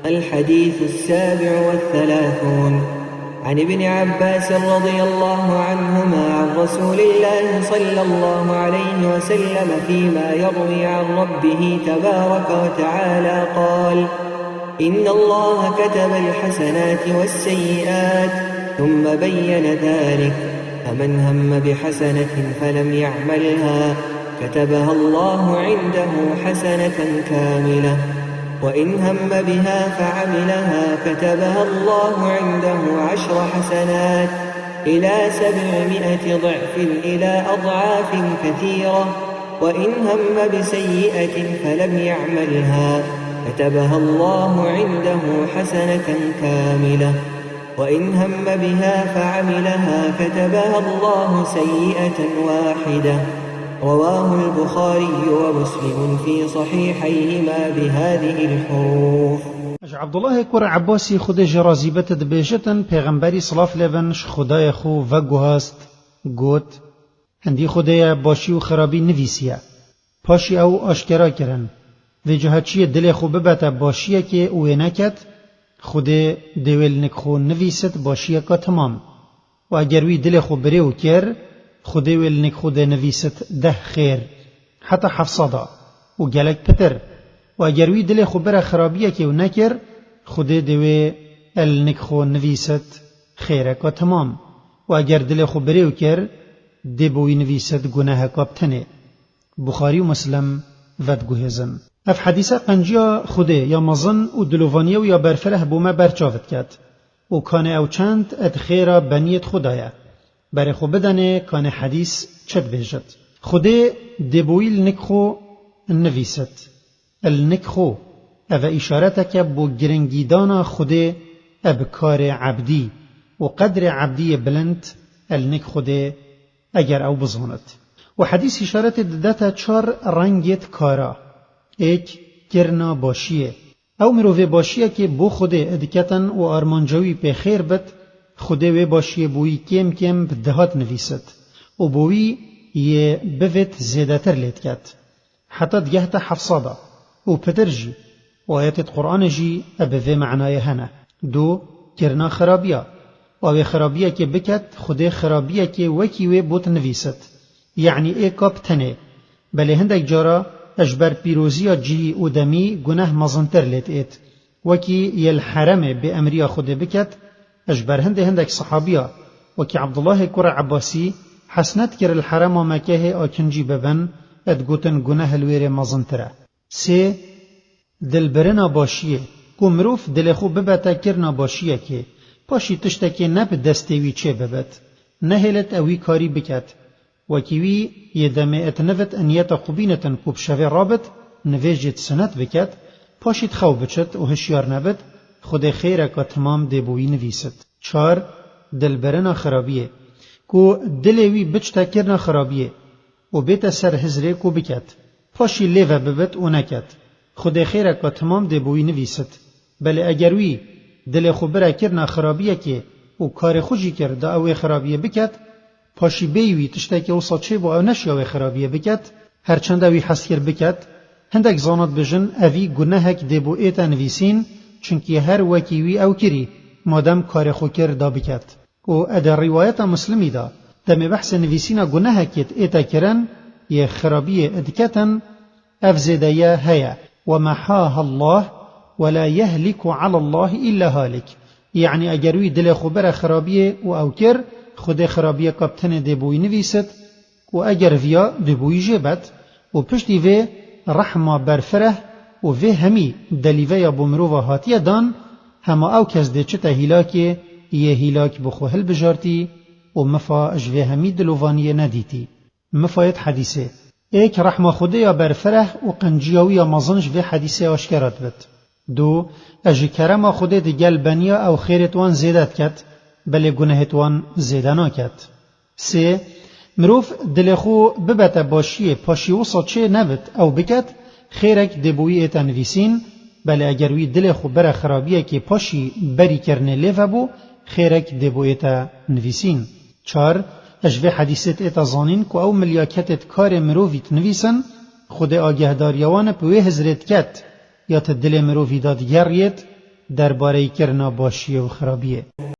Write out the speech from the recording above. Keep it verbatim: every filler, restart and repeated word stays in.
الحديث السابع والثلاثون. عن ابن عباس رضي الله عنهما عن رسول الله صلى الله عليه وسلم فيما يروي عن ربه تبارك وتعالى قال: إن الله كتب الحسنات والسيئات، ثم بين ذلك: فمن هم بحسنة فلم يعملها كتبها الله عنده حسنة كاملة، وإن هم بها فعملها كتبها الله عنده عشر حسنات إلى سبعمائة ضعف إلى أضعاف كثيرة، وإن هم بسيئة فلم يعملها كتبها الله عنده حسنة كاملة، وإن هم بها فعملها كتبها الله سيئة واحدة. رواه البخاري ومسلم في صحيحيهما بهذه الحروف. Ji Abdullahê kur Ebbasî Xwedê jê razî bit dibêjitin, Pêxemberî silav lê bin ji Xwedayê xwe veguhast, got: Hindî Xwedê ye başî û xirabî nivîsiye. Paşî ew aşkera kirin. Vê caha çiyê dilê xwe bibete başiyekê û wê neket, Xwedê dê wê li nik xwe nivîsit başiyeka temam. Û eger wî dilê xwe birê û kir, Xwedê wê li nik xwe dê nivîsit deh xêr, heta heft seda û gelek pitir. Û eger wî dilê xwe bire xirabiyekê û nekir, Xwedê dê wê li nik xwe nivîsit xêreka temam. Û eger dilê xwe birê û kir, dê bo wî nivîsit guneheka bi tenê. Buxarî û Muslim vediguhêzin. Ev hedîse qenciya Xwedê ya mezin û dilovaniya wî ya berfireh bo me ber çav diket. Û kanê ew çend ed xêra beniyê di Xwedayê. Berê xwe bidenê kanê hedîs çi dibêjit. Xwedê dê bo wî li nik xwe nivîsit. Li nik xwe. Ev e îşareteke bo giringîdana Xwedê e bi karê ebdî û qedrê ebdiyê bilind e li nik Xwedê eger ew bizanit. Û hedîs îşaretê didete çar rengêt kara. Êk, kirina başiyê. Ew mirovê başiyekê bo Xwedê diketin û armanca wî pê xêr bit, Xwedê wê başiyê bo wî kêm kêm bi dihat nivîsit û bo wî yê bivêt zêdetir lê diket. Heta digehte heft seda û pitir jî. Û ayetêt Qur'anê jî e bi vê manayê hene. Du, kirina xirabiya. Û ew ê xirabiyekê biket, Xwedê xirabiyekê wekî wê bot nivîsit. Yanî ê ka bi tenê. Belê hindek cara e ji ber pîroziya cihî û demî guneh mezintir lê diêt. Wekî yê li heremê bê emriya Xwedê biket, e ji ber hindê hindek sehabiya, wekî Abdullahê kurê Ebbasî, hesnet kir li herema Mekehê akincî bibin, e digotin guneh li wêrê mezintir e. Sê, dilbirina başiyê, ku mirov dilê xwe bibete kirina başiyekê, paşî tiştekê ne bi destê wî çê bibit, nehêlit ew wî karî biket. Wekî wî yê demê et nivit niyeta xwe bînitin ku bi şevê rabit, nivêjêt sinet biket, paşî di xew biçit û hişyar nebit, Xwedê xêreka timam dê bo wî nivîsit. Çar, dilbirina xirabiyê, ku dilê wî biçte kirina xirabiyê û bête ser hizrê ku biket. Paşî lê ve bibit û neket. Xwedê xêreka timam dê bo wî nivîsit. Belê eger wî dilê xwe bire kirina xirabiyekê û karê xwe jî kir da ew ê xirabiyê biket, paşî bêyî wî tiştekê wisa çêbû ew neşiya wê xirabiyê biket, her çend ew wî hez kir biket, hindek zana dibêjin evî gunehek dê bo ête nivîsîn, çunkî her wekî wî ew kirî, madem karê xwe kir da biket. Û e di rîwayeta Muslimî de, demê behsê nivîsîna gunehekê ête kirin, yê xirabiyê diketin, ev zêdeye heye: "Ve mehaha Allah ve la yehliku ala Allah illa halik." Yanî eger wî dilê xwe bire xirabiyê û ew kir, Xwedê xirabiyeka bi tenê dê bo wî nivîsit, û eger viya dê bo wî jê bet, û piştî vê rehma berfireh û vê hemî delîveya bo mirova hatiye dan, hema ew kes dê çite hîlakê, yê hîlak bi xwe hilbijartî û mifa ji vê hemî dilovaniyê nedîtî. Mifayet hedîsê. Êk, rehma Xwedê ya berfireh û qenciya wî ya mezin ji vê hedîsê aşkera dibit. Du, e ji kerema Xwedê digel beniya ew xêrêt wan zêde diket, belê gunehêt wan zêde naket. Sê, mirov dilê xwe bibete başiyê, paşî wisa çê nebit ew biket, xêrek dê bo wî ête nivîsîn, belê eger wî dilê xwe bere xirabiyekê paşî berî kirinê lê vebû, xêrek dê bo ête nivîsîn. Çar, e ji vê hedîsê ête zanîn ku ew milyaketêt karê mirovî dinivîsin, Xwedê agehdariya wan e bi wê hizrê diket, ya ti dilê mirovî de digeriyêt, derbareyî kirina başiyê û xirabiyê.